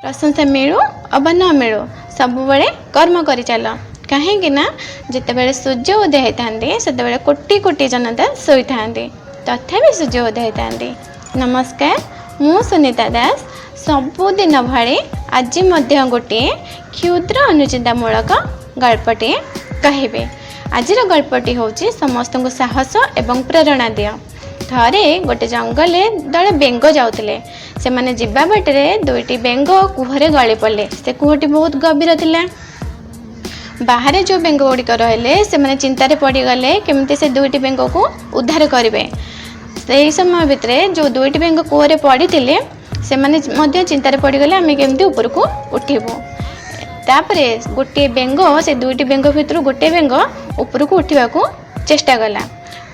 ପ୍ରଶଂସା ମିଳୁ ଅବା ନ ମିଳୁ, ସବୁବେଳେ କର୍ମ କରିଚାଲ। କାହିଁକି ନା ଯେତେବେଳେ ସୂର୍ଯ୍ୟ ଉଦୟ ହେଇଥାନ୍ତି, ସେତେବେଳେ କୋଟି କୋଟି ଜନତା ଶୋଇଥାନ୍ତି, ତଥାପି ସୂର୍ଯ୍ୟ ଉଦୟ ହେଇଥାନ୍ତି। ନମସ୍କାର, ମୁଁ ସୁନିତା ଦାସ। ସବୁଦିନ ଭଳି ଆଜି ମଧ୍ୟ ଗୋଟିଏ କ୍ଷୁଦ୍ର ଅନୁଚିନ୍ତାମୂଳକ ଗଳ୍ପଟିଏ କହିବି। ଆଜିର ଗଳ୍ପଟି ହେଉଛି ସମସ୍ତଙ୍କୁ ସାହସ ଏବଂ ପ୍ରେରଣା ଦିଅ। ଥରେ ଗୋଟେ ଜଙ୍ଗଲରେ ଦଳେ ବେଙ୍ଗ ଯାଉଥିଲେ। ସେମାନେ ଯିବା ବାଟରେ ଦୁଇଟି ବେଙ୍ଗ କୂଅରେ ଗଳି ପଡ଼ିଲେ। ସେ କୂଅଟି ବହୁତ ଗଭୀର ଥିଲା। ବାହାରେ ଯେଉଁ ବେଙ୍ଗ ଗୁଡ଼ିକ ରହିଲେ, ସେମାନେ ଚିନ୍ତାରେ ପଡ଼ିଗଲେ କେମିତି ସେ ଦୁଇଟି ବେଙ୍ଗକୁ ଉଦ୍ଧାର କରିବେ। ସେହି ସମୟ ଭିତରେ ଯେଉଁ ଦୁଇଟି ବେଙ୍ଗ କୂଅରେ ପଡ଼ିଥିଲେ, ସେମାନେ ମଧ୍ୟ ଚିନ୍ତାରେ ପଡ଼ିଗଲେ, ଆମେ କେମିତି ଉପରକୁ ଉଠିବୁ? ତାପରେ ଗୋଟିଏ ବେଙ୍ଗ, ସେ ଦୁଇଟି ବେଙ୍ଗ ଭିତରୁ ଗୋଟିଏ ବେଙ୍ଗ ଉପରକୁ ଉଠିବାକୁ ଚେଷ୍ଟା କଲା।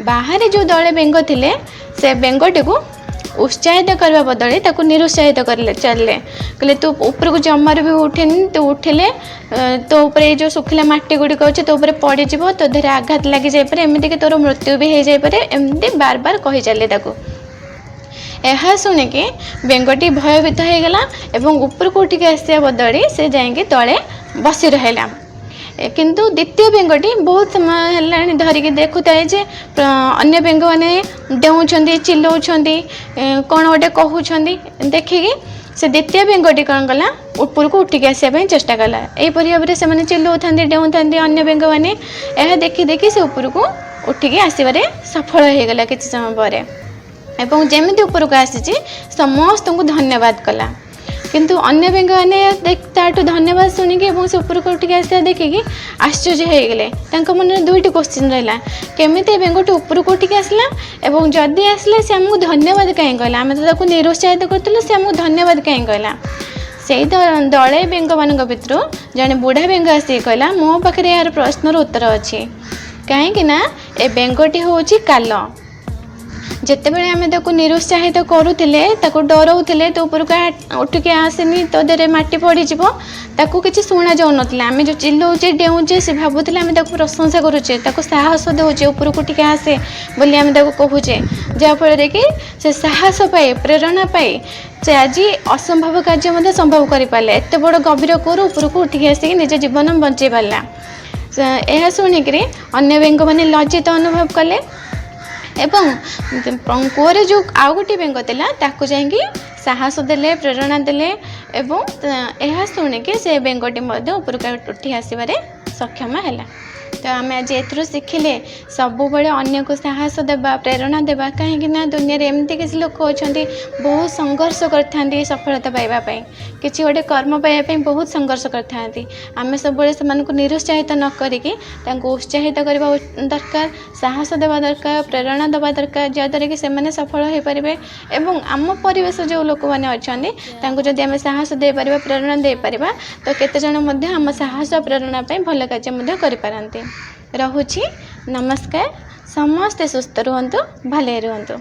ବାହାରେ ଯେଉଁ ଦଳେ ବେଙ୍ଗ ଥିଲେ, ସେ ବେଙ୍ଗଟିକୁ ଉତ୍ସାହିତ କରିବା ବଦଳରେ ତାକୁ ନିରୁତ୍ସାହିତ କରିଲେ ଚାଲିଲେ। କହିଲେ, ତୁ ଉପରକୁ ଜମାରୁ ବି ଉଠେନି। ତୁ ଉଠିଲେ ତୋ ଉପରେ ଏଇ ଯେଉଁ ଶୁଖିଲା ମାଟି ଗୁଡ଼ିକ ଅଛି, ତୋ ଉପରେ ପଡ଼ିଯିବ, ତୋ ଦେହରେ ଆଘାତ ଲାଗିଯାଇପାରେ, ଏମିତିକି ତୋର ମୃତ୍ୟୁ ବି ହେଇଯାଇପାରେ। ଏମିତି ବାର ବାର କହି ଚାଲିଲେ ତାକୁ। ଏହା ଶୁଣିକି ବେଙ୍ଗଟି ଭୟଭୀତ ହେଇଗଲା ଏବଂ ଉପରକୁ ଉଠିକି ଆସିବା ବଦଳି ସେ ଯାଇକି ତଳେ ବସି ରହିଲା। କିନ୍ତୁ ଦ୍ୱିତୀୟ ବେଙ୍ଗଟି ବହୁତ ସମୟ ହେଲାଣି ଧରିକି ଦେଖୁଥାଏ ଯେ ଅନ୍ୟ ବେଙ୍ଗମାନେ ଡେଉଁଛନ୍ତି, ଚିଲଉଛନ୍ତି, କ'ଣ ଗୋଟେ କହୁଛନ୍ତି। ଦେଖିକି ସେ ଦ୍ୱିତୀୟ ବେଙ୍ଗଟି କ'ଣ କଲା? ଉପରକୁ ଉଠିକି ଆସିବା ପାଇଁ ଚେଷ୍ଟା କଲା। ଏହିପରି ଭାବରେ ସେମାନେ ଚିଲଉଥାନ୍ତି, ଡେଉଁଥାନ୍ତି ଅନ୍ୟ ବେଙ୍ଗମାନେ। ଏହା ଦେଖି ଦେଖି ସେ ଉପରକୁ ଉଠିକି ଆସିବାରେ ସଫଳ ହେଇଗଲା କିଛି ସମୟ ପରେ ଏବଂ ଯେମିତି ଉପରକୁ ଆସିଛି, ସମସ୍ତଙ୍କୁ ଧନ୍ୟବାଦ କଲା। କିନ୍ତୁ ଅନ୍ୟ ବେଙ୍ଗମାନେ ତାଠୁ ଧନ୍ୟବାଦ ଶୁଣିକି ଏବଂ ସେ ଉପରକୁ ଉଠିକି ଆସିବା ଦେଖିକି ଆଶ୍ଚର୍ଯ୍ୟ ହେଇଗଲେ। ତାଙ୍କ ମନରେ ଦୁଇଟି କୋଶ୍ଚିନ୍ ରହିଲା: କେମିତି ଏ ବେଙ୍ଗଟି ଉପରକୁ ଉଠିକି ଆସିଲା ଏବଂ ଯଦି ଆସିଲା, ସେ ଆମକୁ ଧନ୍ୟବାଦ କାହିଁ କହିଲା? ଆମେ ତ ତାକୁ ନିରୁତ୍ସାହିତ କରୁଥିଲୁ, ସେ ଆମକୁ ଧନ୍ୟବାଦ କାହିଁ କହିଲା? ସେଇ ଦଳେ ବେଙ୍ଗମାନଙ୍କ ଭିତରୁ ଜଣେ ବୁଢ଼ା ବେଙ୍ଗ ଆସିକି କହିଲା, ମୋ ପାଖରେ ଏହାର ପ୍ରଶ୍ନର ଉତ୍ତର ଅଛି। କାହିଁକି ନା ଏ ବେଙ୍ଗଟି ହେଉଛି କାଲ। ଯେତେବେଳେ ଆମେ ତାକୁ ନିରୁତ୍ସାହିତ କରୁଥିଲେ, ତାକୁ ଡରଉଥିଲେ, ତୋ ଉପରକୁ ଉଠିକି ଆସେନି, ତୋ ଦେହରେ ମାଟି ପଡ଼ିଯିବ, ତାକୁ କିଛି ଶୁଣା ଯାଉନଥିଲା। ଆମେ ଯେଉଁ ଚିଲଉଛେ, ଡେଉଁଛେ, ସେ ଭାବୁଥିଲେ ଆମେ ତାକୁ ପ୍ରଶଂସା କରୁଛେ, ତାକୁ ସାହସ ଦେଉଛେ, ଉପରକୁ ଉଠିକି ଆସେ ବୋଲି ଆମେ ତାକୁ କହୁଛେ। ଯାହାଫଳରେ କି ସେ ସାହସ ପାଇ, ପ୍ରେରଣା ପାଇ ସେ ଆଜି ଅସମ୍ଭବ କାର୍ଯ୍ୟ ମଧ୍ୟ ସମ୍ଭବ କରିପାରିଲା। ଏତେ ବଡ଼ ଗଭୀର କୂଅରୁ ଉପରକୁ ଉଠିକି ଆସିକି ନିଜ ଜୀବନ ବଞ୍ଚେଇ ପାରିଲା। ଏହା ଶୁଣିକିରି ଅନ୍ୟ ବେଙ୍ଗମାନେ ଲଜ୍ଜିତ ଅନୁଭବ କଲେ ଏବଂ କୂଅରେ ଯେଉଁ ଆଉ ଗୋଟିଏ ବେଙ୍ଗ ଥିଲା, ତାକୁ ଯାଇକି ସାହସ ଦେଲେ, ପ୍ରେରଣା ଦେଲେ ଏବଂ ଏହା ଶୁଣିକି ସେ ବେଙ୍ଗଟି ମଧ୍ୟ ଉପରକୁ ଉଠି ଆସିବାରେ ସକ୍ଷମ ହେଲା। ତ ଆମେ ଆଜି ଏଥିରୁ ଶିଖିଲେ, ସବୁବେଳେ ଅନ୍ୟକୁ ସାହସ ଦେବା, ପ୍ରେରଣା ଦେବା। କାହିଁକି ନା ଦୁନିଆରେ ଏମିତି କିଛି ଲୋକ ଅଛନ୍ତି, ବହୁତ ସଂଘର୍ଷ କରିଥାନ୍ତି ସଫଳତା ପାଇବା ପାଇଁ, କିଛି ଗୋଟେ କର୍ମ ପାଇବା ପାଇଁ ବହୁତ ସଂଘର୍ଷ କରିଥାନ୍ତି। ଆମେ ସବୁବେଳେ ସେମାନଙ୍କୁ ନିରୁତ୍ସାହିତ ନ କରିକି ତାଙ୍କୁ ଉତ୍ସାହିତ କରିବା ଦରକାର, ସାହସ ଦେବା ଦରକାର, ପ୍ରେରଣା ଦେବା ଦରକାର, ଯାହାଦ୍ୱାରା କି ସେମାନେ ସଫଳ ହୋଇପାରିବେ। ଏବଂ ଆମ ପରିବେଶ ଯେଉଁ ଲୋକମାନେ ଅଛନ୍ତି, ତାଙ୍କୁ ଯଦି ଆମେ ସାହସ ଦେଇପାରିବା, ପ୍ରେରଣା ଦେଇପାରିବା, ତ କେତେଜଣ ମଧ୍ୟ ଆମ ସାହସ ପ୍ରେରଣା ପାଇଁ ଭଲ କାର୍ଯ୍ୟ ମଧ୍ୟ କରିପାରନ୍ତି। ରହୁଛି, ନମସ୍କାର। ସମସ୍ତେ ସୁସ୍ଥ ରୁହନ୍ତୁ, ଭଲରେ ରୁହନ୍ତୁ।